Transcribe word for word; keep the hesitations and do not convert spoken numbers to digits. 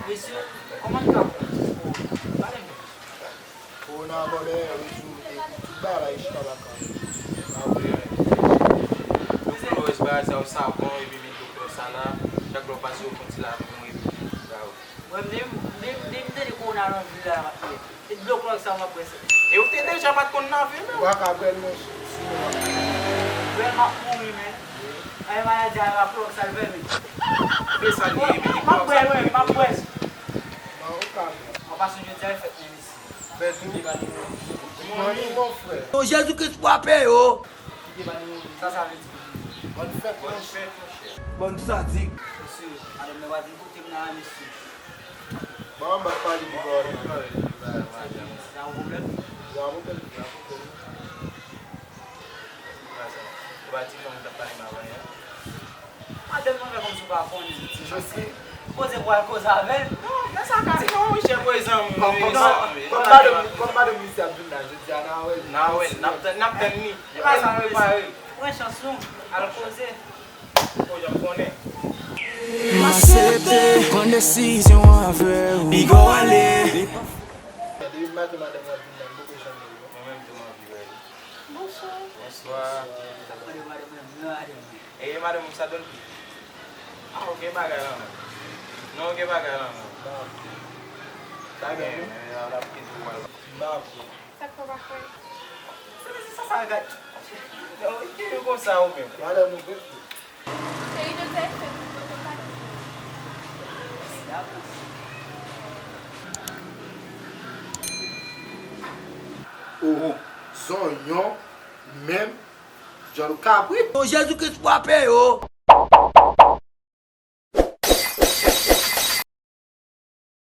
Mesye, kòman n ka fè pou pale m? Kowona bòbè, yo di w, e, tout bagay la, e chita baka. Doktè, wè, bagay sa yo savon, epi men doktè sa la, chak lè w pase, yo fè yon ti lavon, epi ba ou. Mwen menm, menm, menm tande kowona nan vil la, m ap pè. E dlo klòks sa m ap bwè se. E ou te deja pa t konn lave men. Ou pa ka bwè l non, sinon w ap mouri. Bwè l m ap mouri men. Ay maladi a la klòks sa l fè men. E sa l ye men. M ap bwè l wi, m ap bwè l. Bon, ou ka bwè. An pasan jodi a e fèt men isi. Fèt ou? Mwen wi mon frè. Non, Jezi Kris frape yo. Sa sa vle di? Bòn fèt monchè. Bòn sadik. Mesye, madanm nan pa vin kote m nan la mesye. Bon, m ap pale pi fò. Sa yon pwoblèm? Yon pwoblèm. Ou pa di fanm ou t ap pale m avan yè? Madanm nan fè kòmsi w pa konnen. Ti Josi. Koze pou al koze avè l. Non, men sa ka di non, wi, chè prezan. Kòm madanm, kòm madanm misye ap vin la jodi a, n a wè l. N a wè l, n ap tann, n ap tann li. E pa sa, prepare. Pran chans nou, al koze. Ou janm konnen. M aksepte pran desizyon avè w. Piga w ale. Depi maten madanm nan vin la, m poko janm wè l. Mwen menm tou m anvi wè l. Bonswa. Bonswa. Sa pran de madanm nan, men madanm nan. E madanm ou sa donn pi? Ah, ou gen bagay lan men. Non, ou gen bagay lan men. Sa gen, men la, l ap kite w al. Sa k fè w pa kwè? Se, se sa, sa gad. Non, ou gen konsa ou menm. Madanm ou vre. Se ide sa e fè pou pote w kado. Oho, zonyon, menm, djòl ou kabrit. Yo, Jezi Kris frape yo.